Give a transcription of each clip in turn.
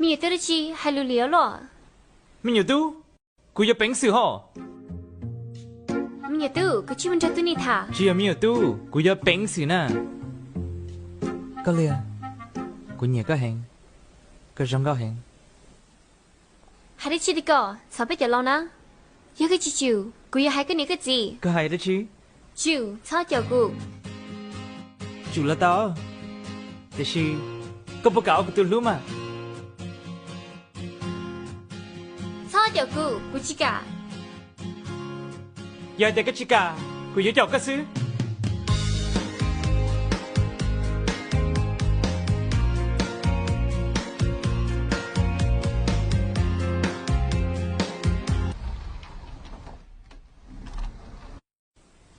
Me nyuam tub dab tsi hais lus li luaj? Me nyuam tub, kuv yuav peev xwm hos. Me nyuam tub, kuv tsis mus nrog tub ni tham. Tsis yog me nyuam tub, kuv yuav peev xwm na. Koj Liag, kuv nyiam koj heev, koj zoo nkauj heev. Hais dab tsi li ko, txhom peb cov laus na. Yog koj tsis tsum, kuv yuav hais koj niam koj txiv. Koj hais dab tsi? Tsum, txhob caum kuv. Tsum los tau, tiam sis koj puas kam ua kuv tus hlub mas? Txhob caum kuv, kuv tsis kam. Yog hais tias koj tsis kam, kuv yuav caum koj xwb.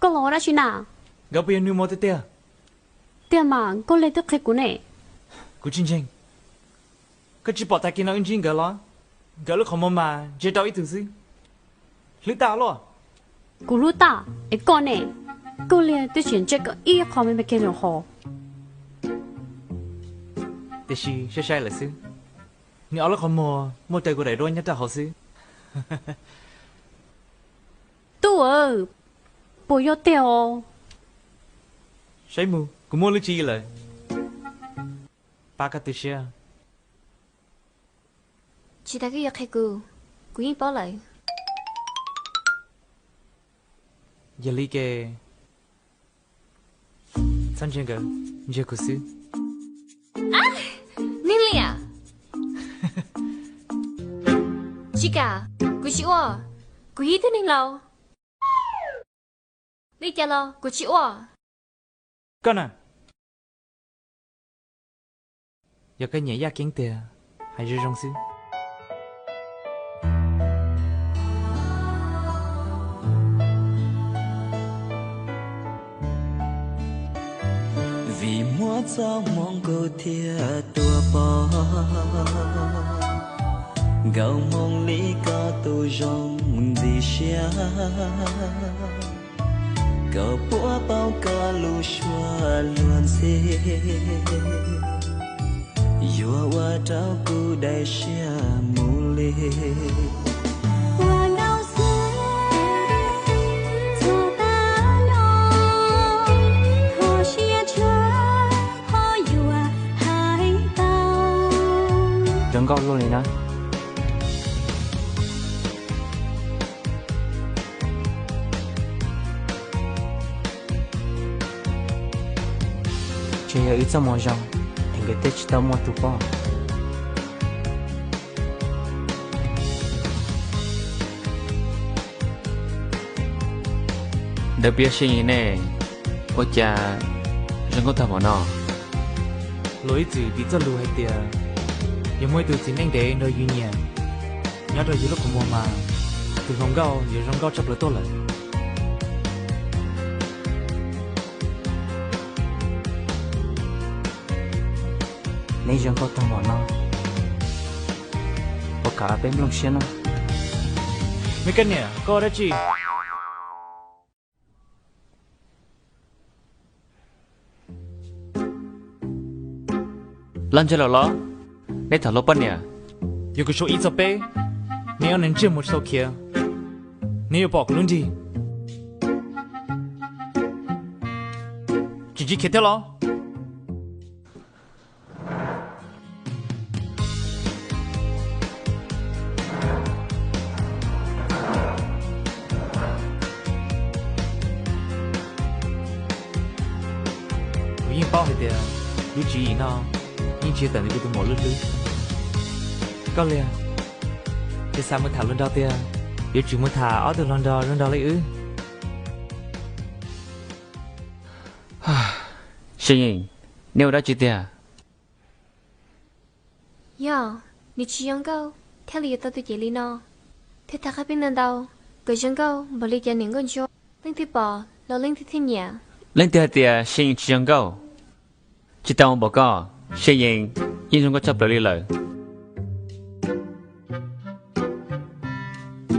Koj los ua dab tsi na? Nkawd puas yog nws muam tiag tiag? Tiag mas, Nkauj Liag twb qhia kuv ne. Kuv tsis ntseeg. Koj tsis pom tag kis no wb ntsib nkawd los? Nkawd lub qhov muag mas ntsia rau ib tug xwb. Hlwb tag luaj. Kuv hlwb tag es koj ne? Nkauj Liag twb tsis ntsia koj ib qho me me kiag rau hauv. Tiam sis sai sai lawm xwb. Nws ob lub qhov muag muaj raws kuv daim duab nyob rau hauv xwb. Tub, puas yog tiag os? Saib mus, kuv muaj lub tswv yim lawm. Pab koj tu siab. Tsis tas koj yuav qhia kuv, kuv yeej paub lawm. Yog li ces txhob ntsia nkawd, ntsia kuv xwb. Neeg liam! Tsis kam, kuv tsis ua, kuv yog ib tug neeg laus. Li cas los kuv tsis ua. Koj na, yog koj nyiam Yaj Keeb tiag, hais zoo zoo xwb. Vim muaj txoj hmoo kuv thiaj tuaj pom, nkauj hmoo li koj tus zoo ntxim siab. Koj puas paub koj lub suab luag ntxhi, yuav ua rau kuv daim siab mus li. Ua nkauj xwb, txog tav no, ho siab tshua, ho yuav hais tau. Zoo nkauj luaj li na. Tsuas yog wb txoj moo zoo es nkawd thiaj tsis tau muaj tus pom. Ntawd puas yog Siab Yees ne? Ua cas zoo nkauj tag npaum no? Luag ib txwm piv txoj lus hais tias yog muaj ib tug txiv neej ntev nrog yus nyiam nyob rau yus lub qhov muag mas tus hluas nkauj yuav zoo nkauj tshaj plaws tuaj lawm. Neb zoo nkauj tag npaum no, puas kam peb nplooj siab na? Me koj niam, koj ua dab tsi? Los ntseg lawm los? Neb tham hluas poj niam. Yog kuv sau ib txog peb, neb ob niag ntsej muag tsis tau khiav, neb yuav pom kuv lub nrig. Tsis ntsib khiav thiab los? Kuv yeej paub hais tias lub tswv yim no yeej tsis tawm ntawm kuv tus muam lub hlwb. Koj Liag, ces xav mus tham hluas nraug tiag, yuav tsum mus tham ob tug hluas nraug zoo nraug li wb. Siab Yees, neb ua dab tsi tiag? Yog, nws tsis zoo nkauj thiaj li yuav tau tus cev li no. Thiaj tham qhia peb ntau ntau kom zoo nkauj npaum li cov niam nkauj ntsuab, leej twg pom los leej twg thiaj nyiam. Leej twg hais tias Siab Yees tsis zoo nkauj? Tsis tau npaum koj, Siab Yees yeej zoo nkauj tshaj plaws li lawm.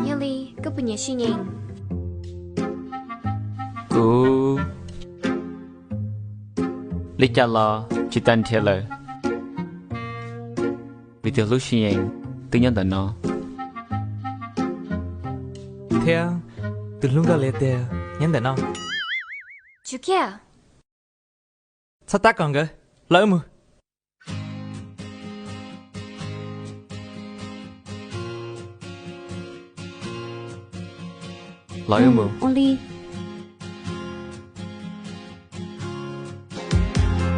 Yog li koj puas nyiam Siab Yees? Kuv li cas los tsis tau nrhiav lawm. Tus twg hlub Sis Yees twb nyob ntawm no, thiab tus hlub Nkauj Lis tiag nyob ntawm no. Tsum kiag. Txhob tab kaum nkawd, los wb mus. Los wb mus. Ua li.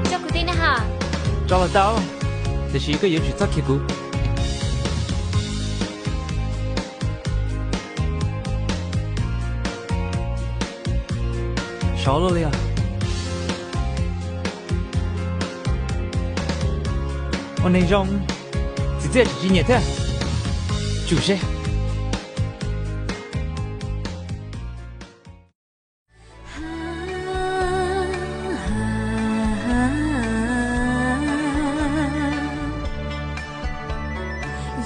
Tso kuv tej na ha. Tso los tau, tiam sis koj yuav tsum txhob khiav kuv. Sov luaj li os. Ua neeg zoo, txiv txiaj tsis tsis nyiam thiab. Tsum seb.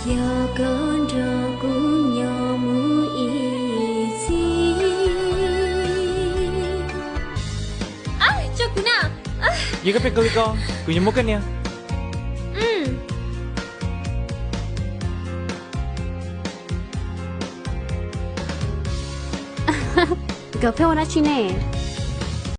Yog koj nrog kuv nyob mus ib txhis. Tso kuv na. Yog koj pheej kawg li ko, kuv yuav muab koj niam. Nkawd pheej ua dab tsi ne?